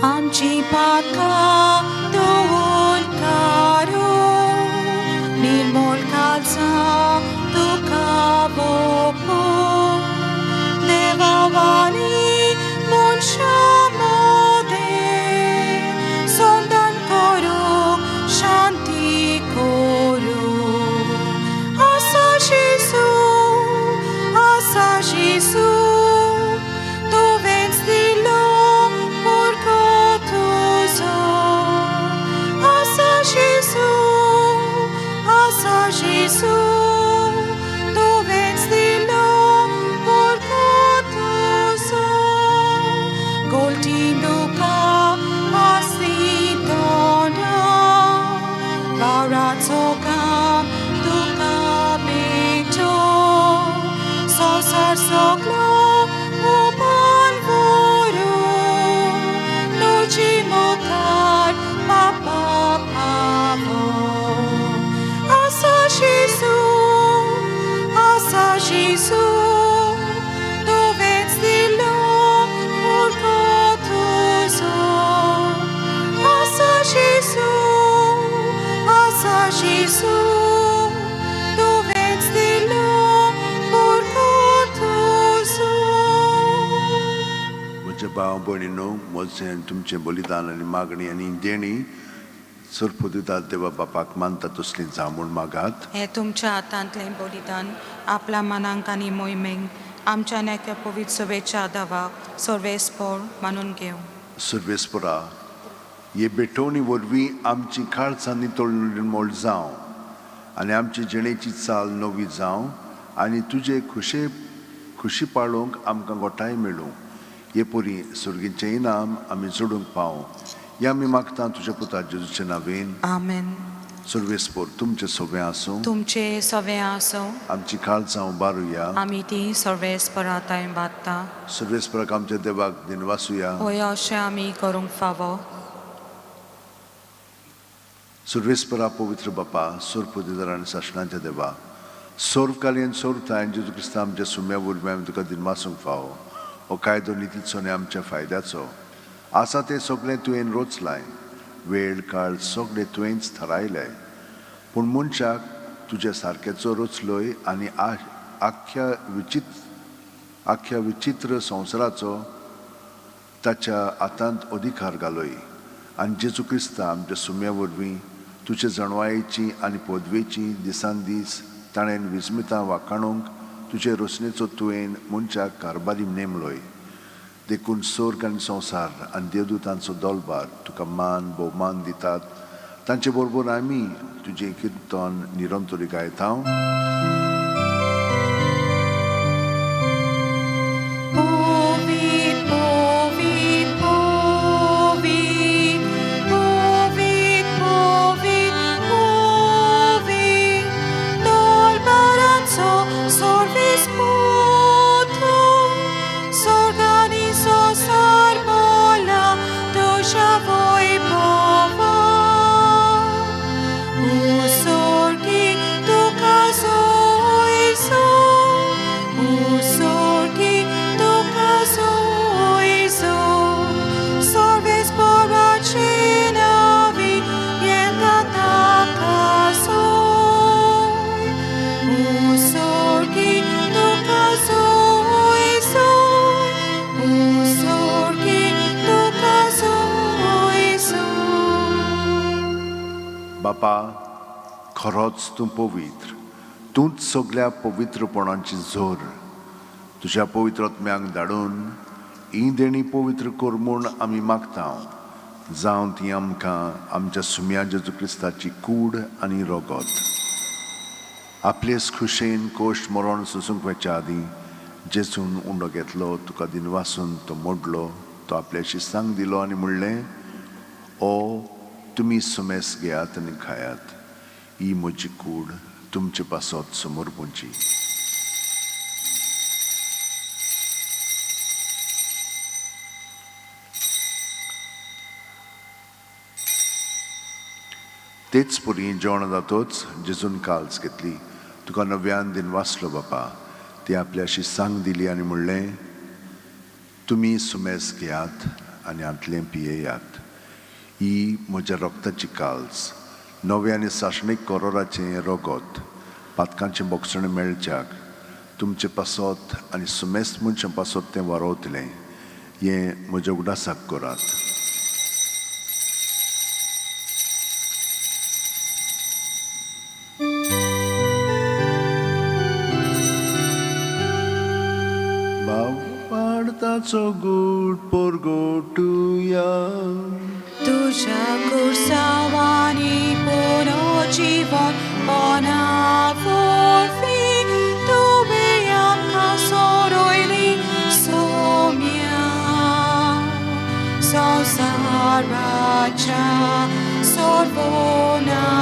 आमची पातकां धुवन काडूं, निर्मोल काळजां तुका व्हरूं. Gesù, tu vens दिलो पुरको तुजो. आसा जेजू, आसा जेजू, tu vens दिलो पुरको तुजो. गोलटींदुका आसितोना, वावराचो काम तुका भेटो. संवसार सगळो उपान व्हरूं, तुजी मुखार बापा पावो. आसा जेजू, आसा जेजू, तुवेंच दिलो पुरको तुजो. आसा जेजू, आसा जेजू, तुवेंच दिलो पुरको तुजो. म्हज्या भाव भयणीनो, म्हजें आनी तुमचें बलिदान आनी मागणी आनी देणी सरपुदिदार देवा बापाक मानता तसली जावं म्हूण मागात. हे तुमच्या हातांतलें बलिदान आपल्या मनांक आनी मोहिमेक आमच्या नेक्या पवित्र सभेच्या दावाक सर्वेस्पोर मानून घेवं. सर्वेस्परा, हे भेटवणी वरवीं आमची काळजां नितळ निर्मळ जावं आनी आमची जिणेची चाल नवी जावं आनी तुजे खुशे खुशी पाळोवंक आमकां गोठाय मेळूं. हे परी सर्गीचें इनाम आमी जोडूंक पावूं. हें आमी मागता तुज्या पुता जेजूचे नांवेन. आमेन. सर्वेस्पोर तुमचें सोबें आसूं. तुमचे सवे आसूं. आमची काळजां उबारुया. आमी ती सर्वेस्परा थंय बादता. सर्वेस्पराक आमच्या देवाक दिनवासुया. होय, अशें आमी करूंक फावो. सर्वेस्परा, पवित्र बापा, सोरपुदिदार आनी सासणाच्या देवा, सोर्वकालीन सोरताय जेजू क्रिस्ता आमच्या सुम्या वरवीं आमी तुका दिनवासूंक फावो. हो कायदो नितीचो आनी आमच्या फायद्याचो आसा. तें सगळें तुवें रोचलाय. वेळ काळ सगळें तुवेंच थारायलें, पूण मनशाक तुज्या सारकेचो रचलोय आनी आख्ख्या विचित्र संवसाराचो ताच्या हातांत अधिकार घालोय. आनी जेजू क्रिस्ता आमच्या सुम्या वरवीं तुजे जाणवायेची आनी पदवेची दिसान दीस ताणें विस्मितां वाखाणूंक तुजे रचनेचो तुवें मनशाक कारबारी नेमलोय. देखून सोर्ग आनी संवसार आनी देवदूतांचो दोलबार तुका मान भोवमान दितात. तांचे बरोबर आमी तुजें किर्तन निरंतरी गायता. Povit, povit, povit, povit, povit, povit, dol barazzo, sorvis putu, s'organizo sarbola, dosha voi pova. Usorki tu caso, usorki tu caso iso, sorves poracinavi, yenta caso. Usorki tu caso iso, usorki tu caso iso. बापा, खरोच तूं पवित्र, तूंच सगल्या पवित्रपणाची जोर. तुज्या पवित्र आत्म्याक धाडून ही देणी पवित्र कर म्हूण आमी मागता. जावं ती आमकां आमच्या सुम्या जेजू क्रिस्ताची कूड आनी रगत. आपलेच खुशेन कोश्ट मरण सोसूंक वचच्या आदीं जेजून उंडो घेतलो, तुका दिनवासून तो मोडलो, तो आपल्या शिस्तांक दिलो आनी म्हणलें, ओ तुमी सुमेस घेयात आनी खायात. ही म्हजी कूड तुमचे पासत समर्पूंची. तेच परी जेवण जातोच जेजून काल्स घेतली, तुका नव्यान दिनवासलो बापा, ती आपल्या शिस्तांक दिली आनी म्हणलें, तुमी सुमेस घेयात आनी हांतलें पियेयात. ही म्हज्या रक्ताची काल्स, नव्या आनी सासणीक करोराचें रगत. पातकांचें बोगसणें मेळच्याक तुमचे पासत आनी सुमेस्त मनशां पासत तें वारोवतलें. हें म्हज्या उगडासाक करात. भावार्थाचो गूट परगटुया. तुज्या कुर्सावानी पुनर्जीवन पना वरवीं तुवें आमकां सोडयली सोम्या. संवसाराच्या सोडवणारा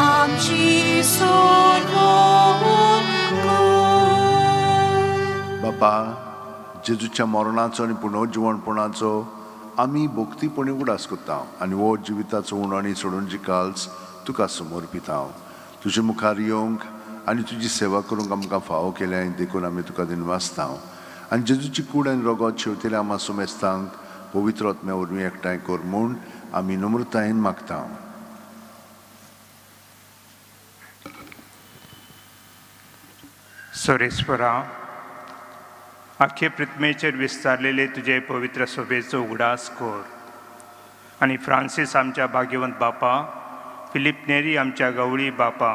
आमची सोडवण कर. बापा, जेजूच्या मरणाचो आनी पुनर्जिवणपणाचो आमी भक्तीपणी उगडास करता आनी हो जिविताचो उणो आनी सोडून जिकाल्स तुका समर्पिता. तुजे मुखार येवंक आनी तुजी सेवा करूंक आमकां फावो केल्या देखून आमी तुका दिनवासता. आनी जेजूची कूड आनी रगत शेवतेल्या आमा सुमेस्तांक पवित्र आत्म्या वरवीं एकठांय कर म्हूण आमी नम्रतायेन मागता. सोरेश्वरा, आख्खे पृथ्वेचेर विस्तारलेले तुजे पवित्र सभेचो उगडास कर आनी फ्रांसीस आमच्या भाग्यवंत बापा, फिलीप नेरी आमच्या गवळी बापा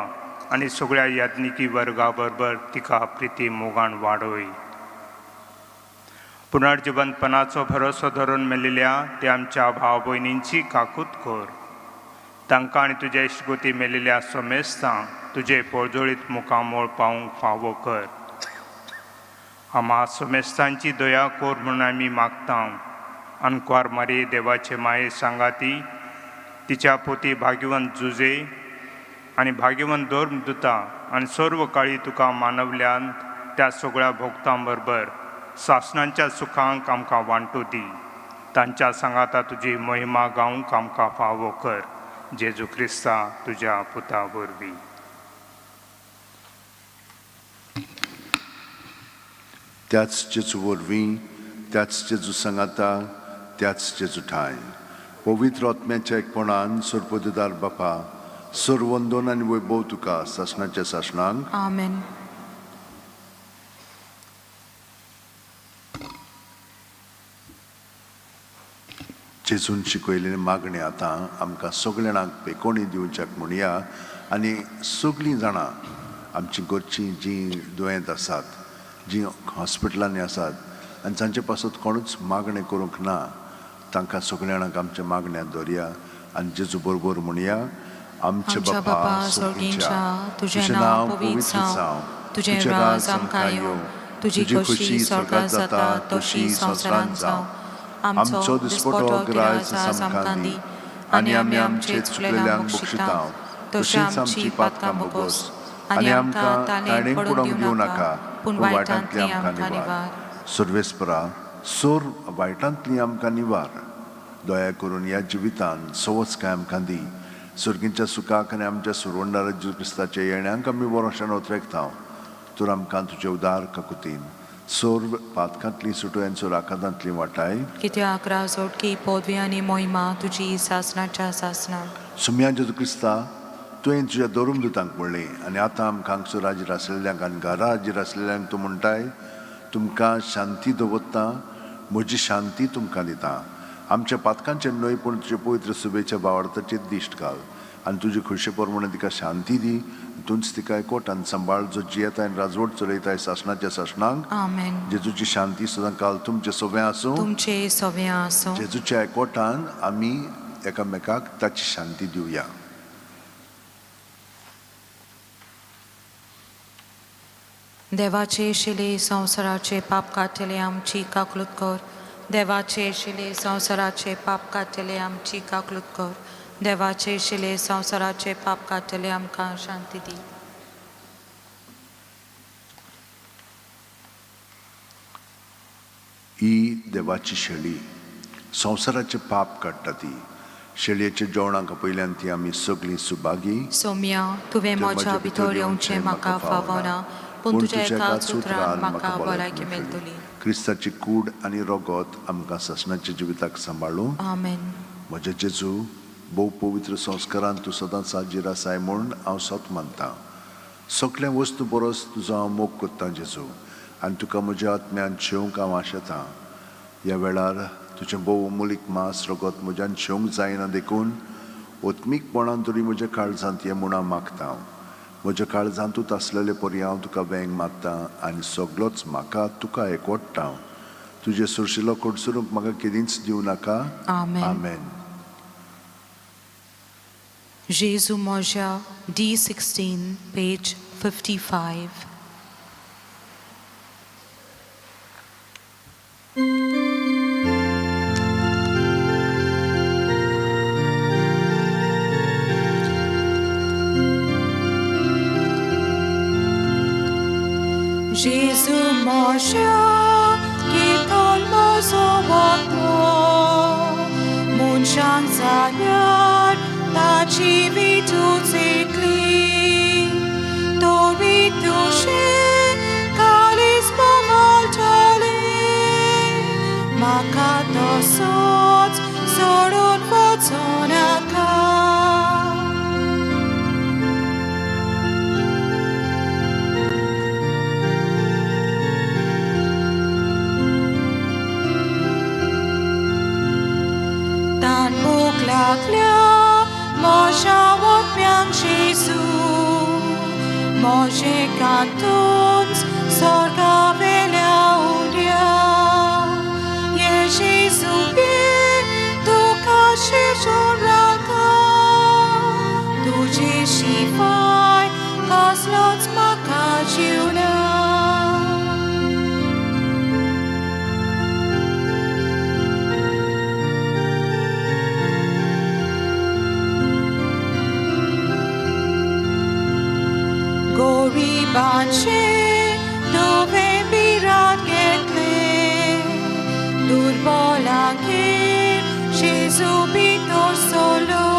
आनी सगळ्या याज्ञिकी वर्गा बरोबर तिका प्रिती मोगान वाडोय. पुनर्जिवंतपणाचो भरोसो धरून मेलिल्या ते आमच्या भाव भयणींची काकूत कर. तांकां आनी तुजे इश्टगोती मेलिल्या सोमेस्तांक तुजे पोळजोळीत मुखामोळ पावूंक फावो कर. आमा सोमेस्तांची दया कोर म्हणून आमी मागता. अनकुवार मारी देवाचे माये सांगाती तिच्या पोती भाग्यवंत जुजे आनी भाग्यवंत धर्म दुता आनी सर्व काळी तुका मानवल्यान त्या सगळ्या भोक्तां बरोबर सासणांच्या सुखांक आमकां वांटू दी. तांच्या सांगाता तुजी महिमा गावंक आमकां फावो कर. जेजू क्रिस्ता तुज्या पुता वरवीं. त्याच जेजू वरवीं, त्याच जेजू सांगाता, त्याच जेजू ठांय पवित्र आत्म्याच्या एकपणान सरपददार बापा, सरवंदन आनी वैभव तुका सासणाच्या सासणांक. आमेन. जेजून शिकयलेली मागणी आतां आमकां सगळ्या जाणांक पेकोणी दिवच्याक म्हणया. आनी सगळीं जाणां आमची घरचीं जीं दुयेंत आसात, जीं हॉस्पिटलांनी आसात आनी जांचे पासत कोणूच मागणें करूंक ना, तांकां सगळ्या जाणांक आमच्या मागण्यांत दवरया आनी जेजू बरोबर म्हणया. आमच्या आमच्या बापा सर्गींच्या, तुजें नांव पवित्र जावं, तुजें राज आमकां येवं, तुजी खोशी स्वर्गात जाता तशी संवसारांत जावं. आमचो दिसपटो ग्रास आज आमकां दी आनी आमी आमचे चुकलेल्यांक बक्षिता तशीच आमची पातकां भोगोस आनी आमकां ताणें पडोवंक दिवं नाका, पूण वायटांतली आमकां निवार. सर्वेस्परा, सोर वायटांतली आमकां निवार. दया करून ह्या जिवितान सवचकाय आमकां दी. सर्गींच्या सुखाक आनी आमच्या सुरवंडार जेजू क्रिस्ताच्या येण्यांक आमी बरोशान ओतरेकता. तर आमकां तुजे उदार काकुतीन सर्व पातकांतली सुटोय आनी सोर आकांतांतली वाटाय. कित्याक राजवटकी पदवी आनी मोहिमा तुजी सासणाच्या सासणाक. सुम्या जेजू क्रिस्ता, तुवें तुज्या धरून दुतांक म्हणलें आनी आतां आमकां हांगसर हाजीर आसलेल्यांक आनी घरा हाजीर आसलेल्यांक तूं म्हणटाय, तुमकां शांती दवरता, म्हजी शांती तुमकां दिता. आमच्या पातकांचेर न्हय पूण तुजे पवित्र सुबेच्या भावार्थाचेर दिश्ट घाल आनी तुजे खुशे प्रमाणे तिका शांती दी. तूंच तिका एकवटान सांबाळ, जो जियेता आनी राजवट चलयताय सासणाच्या सासणांक. आमेन. जेजूची शांती सदां काल तुमचें सगळें आसूं. तुमचे सगळें आसूं. जेजूच्या एकवटान आमी एकामेकाक ताची शांती दिवया. देवाचे शिले संवसाराचे पाप काडटले आमची काकलूत कर. देवाचे शिले संवसाराचे पाप काडटले आमची काकलूत कर. देवाचे शिले संवसाराचे पाप काडटले आमकां शांती दी. ही देवाची शेळी संवसाराचें पाप काडटा. ती शेळयेच्या जेवणाक पयल्यान ती आमी सगळीं सुभागी. सोम्या, तुवें म्हज्या भितर येवचें म्हाका फावना, पूण तुज्या एकाच उतरान म्हाका भलायकी मेळटली. क्रिस्ताची कूड आनी रगत आमकां सासणाच्या जिविताक सांबाळूं. आमेन. म्हज्या जेजू, भोव पवित्र संस्कारान तूं सदांच हाजीर आसाय म्हूण हांव सत मानतां. सगळ्या वस्तू परस तुजो हांव मोग करतां जेजू, आनी तुका म्हज्या आत्म्यान शेवंक हांव आशेतां. ह्या वेळार तुजें भोव अमोलीक मांस रगत म्हज्यान शेवंक जायना देखून ओत्मीकपणान तरी म्हज्या काळजांत हें म्हूण हांव मागता. म्हज्या काळजांतूच आसलेले परी हांव तुका वेंग मारता आनी सगलोच म्हाका तुका एकवटता. तुजे सुरशिलो कडसरूंक म्हाका केदींच दिवं नाका. आमेन. आमेन. जेजू मोज्या, D16, page 55. Jésus मोज्या कितोल म्हजो वागतो मनशान जाल्यार ताची विटूच येतली तो विटूशे कालीस पवालतले म्हाका तसोच सोडून वचूं नाका. तान भूक लागल्या म्हज्या वोतप्यांक जेजू म्हजे कांतूच स्वर्गा वेल्या उड्या ये जेजू ये तुका शिजून रावता तुजी शिवाय कसलोच म्हाका जीवना. गरिबांचे तुवें बिराड घेतलें दुर्बलांगेर जेजू भितर सरलो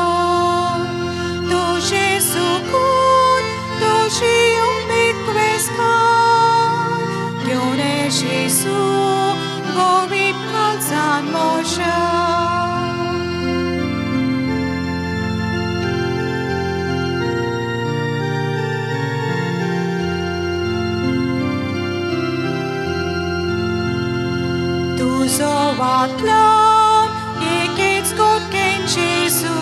तुजें सुकून तुजी उमेद क्वेस्तां घेवन ये जेजू गरीब काळजान म्हज्या. तुजो वाटल्यान एकेच गोटकेन जेजू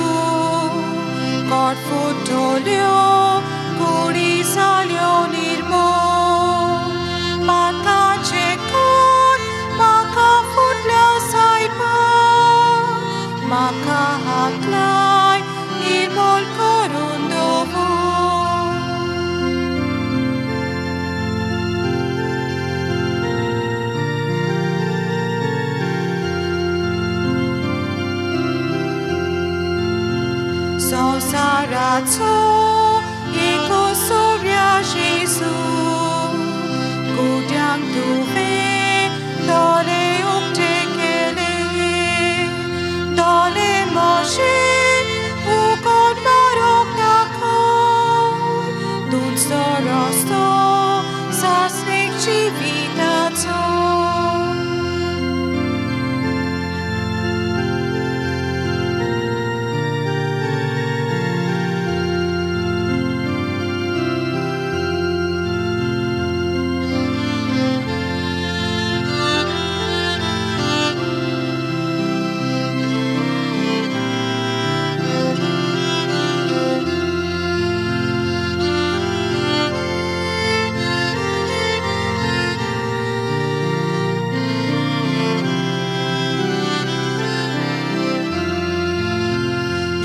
कोट फुटोल्यो कुडी जाल्यो निर्मोल पाताचे कोट म्हाका फुटल्या सायबा म्हाका हातलाय निर्मोल करून दवर. संवसाराचो एको सोर्या जेजू कुड्यांक तुवें दोळे उक्ते केले दोळे म्हजे उकोट मारूंक दाखय तुजो रस्तो सासणीक जिविताचो.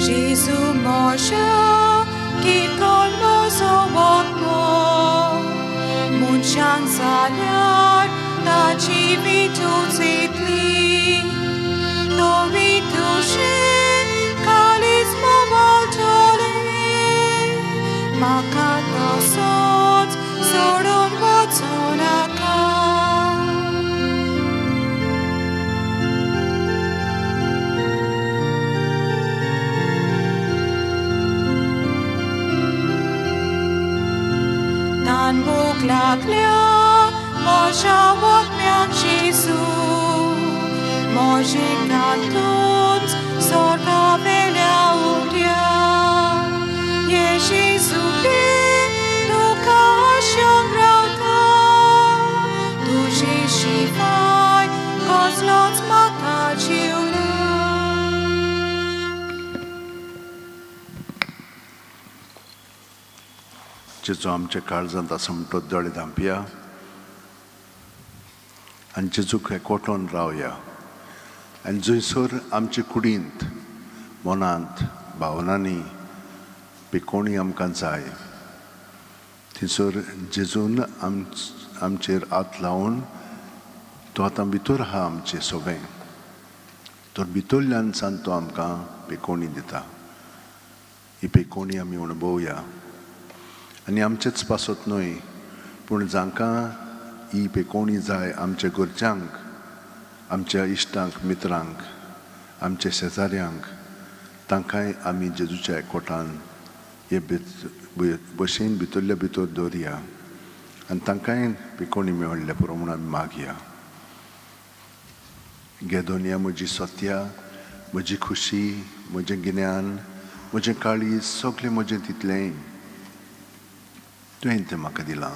जेजू म्हज्या किरकोळ म्हजो वागतो मनशान जाल्यार ताची विटूच येतली तो विटूशे कालीच मोबालतले म्हाका तसोच सोडून वचूं नाका. तान भूक लागल्या म्हज्या वोतप्यांक जेजू म्हजे कांतूच स्वर्गा वेल्या उड्या ये जेजू ये तुका आशेवन रावता तुजे शिवाय कसलोच म्हाका जीव ना. जेजू आमच्या काळजांत आसा म्हणटो दोळे धांपया आनी जेजूक एकवटोन रावया आनी जंयसर आमचे कुडींत, मनांत, भावनांनी पिकोणी आमकां जाय थंयसर जेजून आमचेर हात लावन तो आतां भितर आहा आमचें सोबें, तर भितरल्यान सान तो आमकां पिकोणी दिता. ही पिकोणी आमी अणभवया आनी आमचेच पासत न्हय पूण जांकां ही पिकोणी जाय, आमच्या घरच्यांक, आमच्या इश्टांक, मित्रांक, आमच्या शेजाऱ्यांक, तांकांय आमी जेजूच्या एकवटान हे भशेन भितरल्या भितर दवरया आनी तांकांय पिकोणी मेळ्ळ्या पुरो म्हूण आमी मागया. घे दोनया म्हजी सत्या, म्हजी खुशी, म्हजें गिन्यान, म्हजें काळीज, सगळें म्हजें तितलेंय तुवें तें म्हाका दिलां,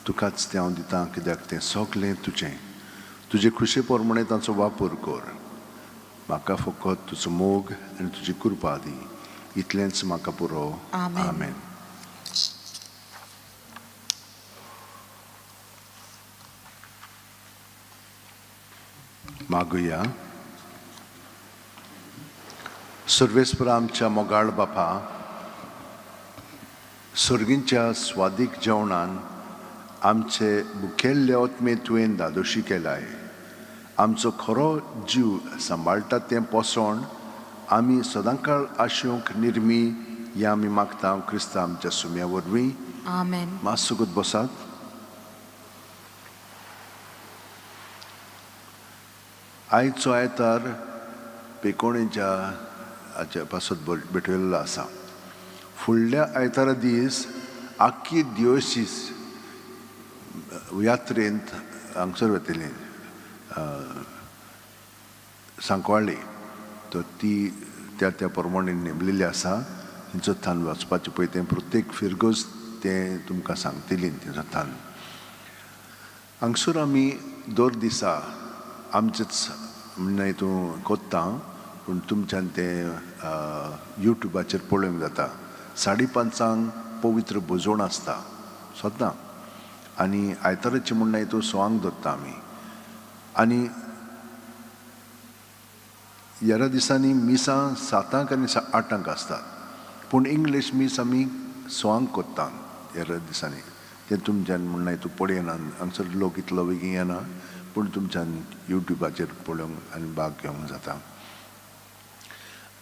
तुकाच तें हांव दितां कित्याक तें सगळें तुजें. तुजे खुशे प्रमाणे तांचो वापर कर. म्हाका फकत तुजो मोग आनी तुजी कृपा दी, इतलेंच म्हाका पुरो. आमेन. आमेन. मागुया. सर्वेस्परा आमच्या मोगाळ बापा, सर्गींच्या स्वादीक जेवणान आमचे मुखेल्ले आत्मे तुवें दादोशी केलाय. आमचो खरो जीव सांबाळटा तें पोसण आमी सदांकाळ आशेवंक निर्मी हें आमी मागता क्रिस्ता आमच्या सुम्या वरवीं. आमेन. मातसो सुगूत बसात. आयचो आयतार पेकोणेच्या हाच्या पासत भेटयल्लो आसा. फुडल्या आयतारा दीस आख्खी दियोसीस यात्रेंत हांगसर वतली सांकवाळी, तर ती त्या त्या प्रमाणे नेमलेली आसा. थंयचो थान वचपाचें पळय तें प्रत्येक फिरगज तें तुमकां सांगतली थंयचो थान. हांगसर आमी दर दिसा आमचेच म्हणल्यार हितून कोत्ता, पूण तुमच्यान तें युट्यूबाचेर पळोवंक जाता. 5:30 पवित्र भोजवण आसता सद्दां आनी आयताराचें म्हणल्यार हितून 6 दवरता आमी. आनी ह्या दिसांनी मिसां 7 आनी 8 आसतात, पूण इंग्लीश मीस आमी 6 कोत्ता ह्या दिसांनी. तें तुमच्यान म्हणल्यार हितून पळयना, हांगसर लोक इतलो बेगीन येना, पूण तुमच्यान युट्यूबाचेर पळोवंक आनी भाग घेवंक जाता.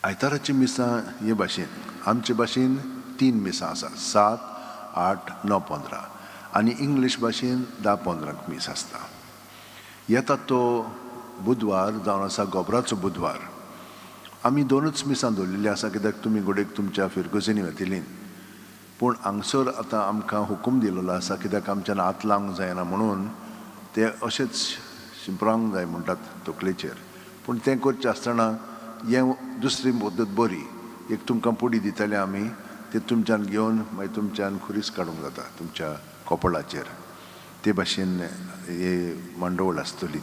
आयताराची मिसां हे भाशेन, आमचे भाशेन 3 मिसां आसा, 7, 8, 9, 15 आनी इंग्लीश भाशेन 10:15 मीस आसता. येता तो बुधवार जावन आसा गोबराचो बुधवार. आमी 2 मिसां दवरलेलीं आसा कित्याक तुमी घडयेक तुमच्या फिरगोजींनी वतलीं, पूण हांगसर आतां आमकां हुकूम दिलेलो आसा कित्याक आमच्यान हात लावंक जायना म्हणून ते अशेंच शिंपरावंक जाय म्हणटात तकलेचेर. पूण तें करचें आसतना हें दुसरी पद्दत बरी, एक तुमकां पुडी दितले आमी, ते तुमच्यान घेवन मागीर तुमच्यान खुरीस काडूंक जाता तुमच्या कपळाचेर. ते भाशेन हे मांडवळ आसतली.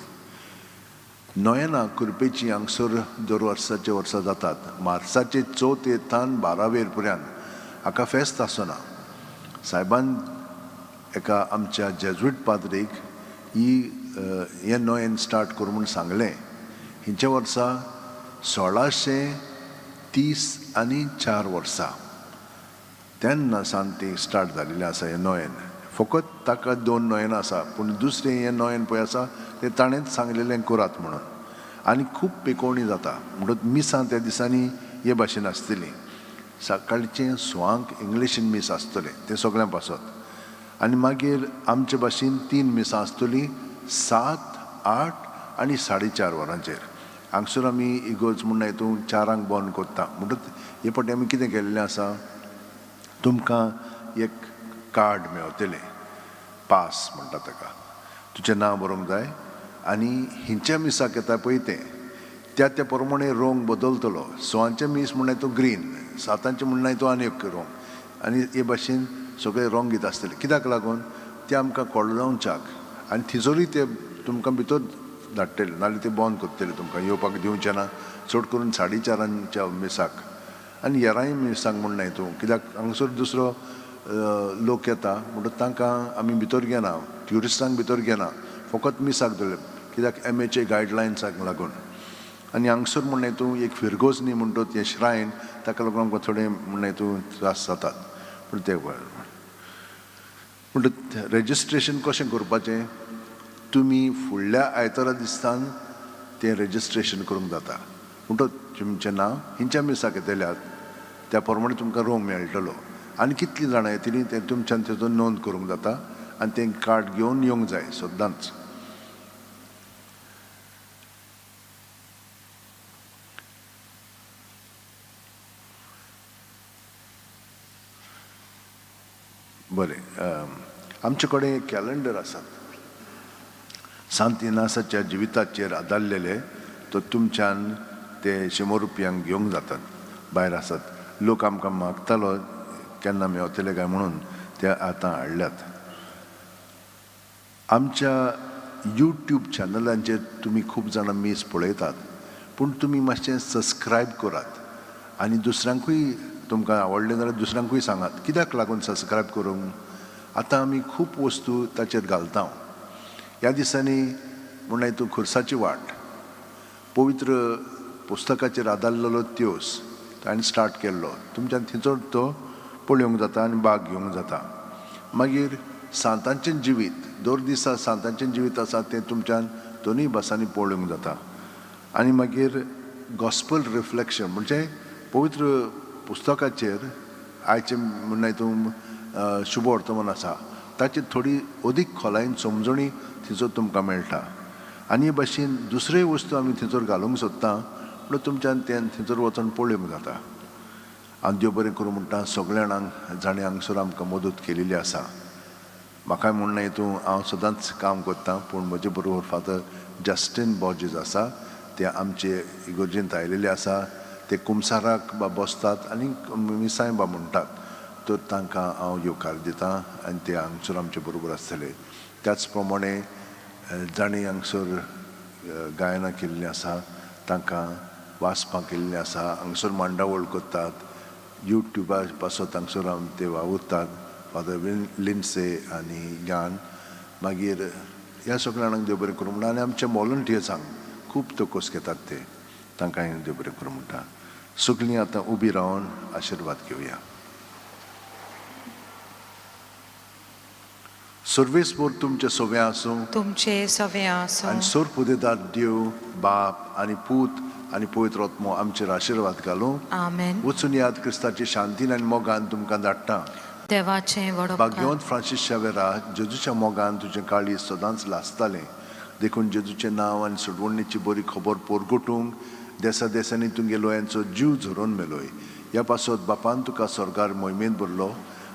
नोयेना कुरपेची हांगसर दर वर्साचे वर्सा जातात, मार्साचे 4 थान 12 पर्यंत. हाका फेस्त आसना. सायबान एका आमच्या जेज्वीट पाद्रीक ही हें नोयेन स्टार्ट कर म्हूण सांगलें. हिंच्या वर्सा 1634 वर्सां तेन्ना सावन ती स्टार्ट जालेलें आसा हें नोयेन. फकत ताका 2 नोयेनां आसा, पूण दुसरें हें नोयेन पळय आसा तें ताणेंच सांगलेलें करात म्हणून. आनी खूब पेकोवणी जाता म्हणटच मिसां त्या दिसांनी हे भाशेन आसतलीं. सकाळचें 6 इंग्लिशीन मीस आसतलें तें सगळ्यां पासत, आनी मागीर आमचे भाशेन 3 मिसां आसतलीं, 7, 8 आनी 4:30 वरांचेर. हांगसर आमी इगोर्ज म्हणून हितून 4 बंद करता. म्हणटच हे फावटी आमी कितें केल्लें आसा, तुमकां एक कार्ड मेवतलें, पास म्हणटा ताका, तुजें नांव बरोवंक जाय आनी हिंच्या मिसाक येता पळय तें त्या त्या प्रमाणे रंग बदलतलो. 6 मीस म्हणल्यार तो ग्रीन, 7 म्हणल्यार तो आनी एक रंग, आनी हे भाशेन सगळे रंगीत आसतले. कित्याक लागून ते आमकां कळोवच्याक आनी थिजोरी ते तुमकां भितर धाडटले, नाजाल्यार ते बंद करतले, तुमकां येवपाक दिवचें ना, चड करून 4:30 मिसाक आनी हेरांय मिसांक म्हण न्हय तूं, कित्याक हांगसर दुसरो लोक येता म्हणटकच तांकां आमी भितर घेना, ट्युरिस्टांक भितर घेना, फकत मिसाक दवरले कित्याक MHA गायडलायन्साक लागून. आनी हांगसर म्हणलें तूं एक फिरगोज न्ही म्हणटच हें श्रायन, ताका लागून आमकां थोडें म्हणलें तूं त्रास जातात. पूण ते म्हणटच रेजिस्ट्रेशन कशें करपाचें, तुमी फुडल्या आयतारा दिसान तें रेजिस्ट्रेशन करूंक जाता. म्हणटच तुमचें नांव हिंच्या मिसाक येतल्यात त्या प्रमाणे तुमकां रूम मेळटलो आनी कितलीं जाणां येतलीं तें तुमच्यान तेजो नोंद करूंक जाता आनी तें कार्ड घेवन येवंक जाय सद्दांच. बरें, आमचे कडेन एक कॅलेंडर आसात सांत इनासाच्या जिविताचेर आदारलेले, तो तुमच्यान ते 100 रुपयांक घेवंक जातात. भायर आसात लोक आमकां मागतालो केन्ना मेवतले काय म्हणून, ते आतां हाडल्यात. आमच्या यूट्यूब चॅनलांचेर तुमी खूब जाणां मीस पळयतात, पूण तुमी मातशें सबस्क्रायब करात आनी दुसऱ्यांकूय तुमकां आवडलें जाल्यार दुसऱ्यांकूय सांगात. कित्याक लागून सबस्क्रायब करूंक, आतां आमी खूब वस्तू ताचेर घालता. ह्या दिसांनी म्हणल्यार तूं खुर्साची वाट पवित्र पुस्तकाचेर आदारलेलो त्योस ताणें स्टार्ट केल्लो, तुमच्यान थंयचो तो पळोवंक जाता आनी भाग घेवंक जाता. मागीर सांतांचें जिवीत, दर दिसा सांतांचें जिवीत आसा तें तुमच्यान दोनूय भासांनी पळोवंक जाता. आनी मागीर गॉस्पल रिफ्लेक्शन म्हणजे पवित्र पुस्तकाचेर आयचें म्हणल्यार तूं शुभ वर्तमान आसा ताचेर थोडी अदीक खोलायेन समजणी थंयसर तुमकां मेळटा. आनी हे भाशेन दुसऱ्योय वस्तू आमी थंयसर घालूंक सोदता, पूण तुमच्यान तें थंयसर वचून पळोवंक जाता. आनी देव बरें करूं म्हणटा सगळ्या जाणांक जाणें हांगसर आमकां मदत केलेली आसा. म्हाकाय म्हणणें तूं हांव सदांच काम करता, पूण म्हजे बरोबर फादर जस्टीन बॉर्जीस आसा, ते आमचे इगर्जेंत आयलेले आसा, ते कुमसाराक बा बसतात आनी मिसांय बा म्हणटात, तर तांकां हांव येवकार दिता आनी ते हांगसर आमचे बरोबर आसतले. त्याच प्रमाणे जाणीं हांगसर गायनां केल्लीं आसा तांकां वाचपां केल्लीं आसा, हांगसर मांडावळ करतात, युट्युबा पासत हांगसर आम ते वावुरतात, फादर लिन्से आनी यान. मागीर ह्या सगळ्या जाणांक देव बरें करूं म्हणटा. आनी आमच्या वॉलंटियर्सांक खूब तकोस घेतात ते, तांकां देव बरें करूं म्हणटा. सगळीं आतां उबी रावन आशिर्वाद घेवया. सर्वेस्पर तुमचे सवे आसूं, तुमचे सवे आसूं, आनी सोरपुदेदार देव बाप आनी पूत आनी पवित्र आत्मो आमचेर आशिर्वाद घालूं. आमेन. वचून याद क्रिस्ताची शांतीन आनी मोगान तुमकां धाडटा. देवाचें व्हड उपकार. भाग्यवंत फ्रांसीस शावेरा, जेजूच्या मोगान तुजें काळीज सदांच लासतालें, देखून जेजूचें नांव आनी सोडवणीची बरी खबर पोरगोटूंक देसा देसांनी तुमगे लोयांचो जीव झरोवन मेलोय. ह्या पासत बापान तुका स्वर्गार मोहिमेंत भरलो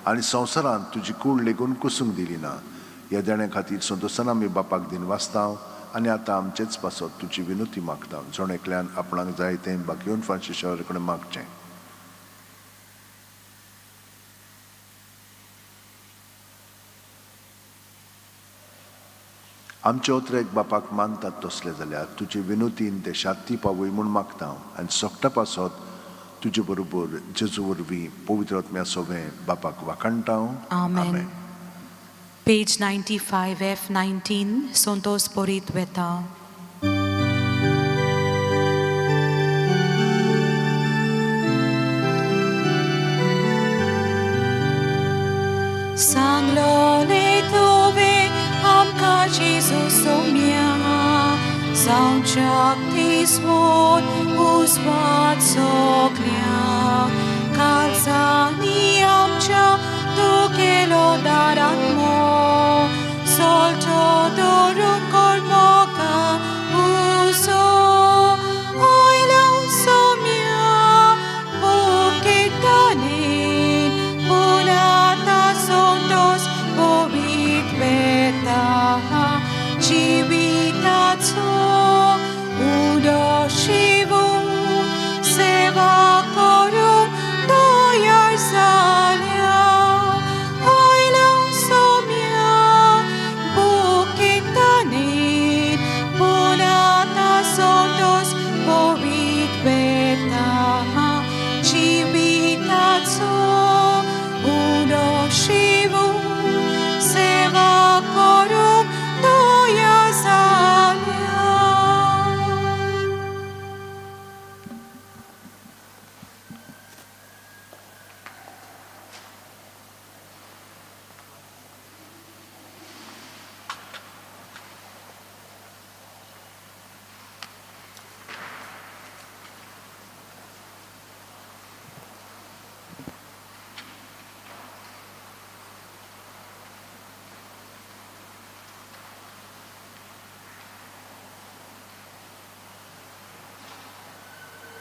आनी संवसारांत तुजी कूड लेगून कुसूंक दिली ना. ह्या देण्या खातीर संतोशान आमी बापाक दिन वाचता आनी आतां आमचेच पासत तुजी विनोती मागता. जण एकल्यान आपणाक जाय तें भाग्यवंत फ्रांसीस शावेरा कडेन मागचें. आमचे ओत्रेक बापाक मानतात तसले जाल्यार तुजे विनोतीन ते शांती पावय म्हूण मागता आनी सोकटा पासत तुजे बरोबर जेजू वरवीं पवित्र आत्म्या सोवें बापाक वाखाणटा. आमेन. पेज 95 F19 संतोष परीत वेता. सांगलोले तुवें आमकां जेजू सोम्या, जावच्याक दिसवून उजवाड सगळ्यांक, काळजांनी आमच्या तूं केलो दारात्मो, सोलचो दवरून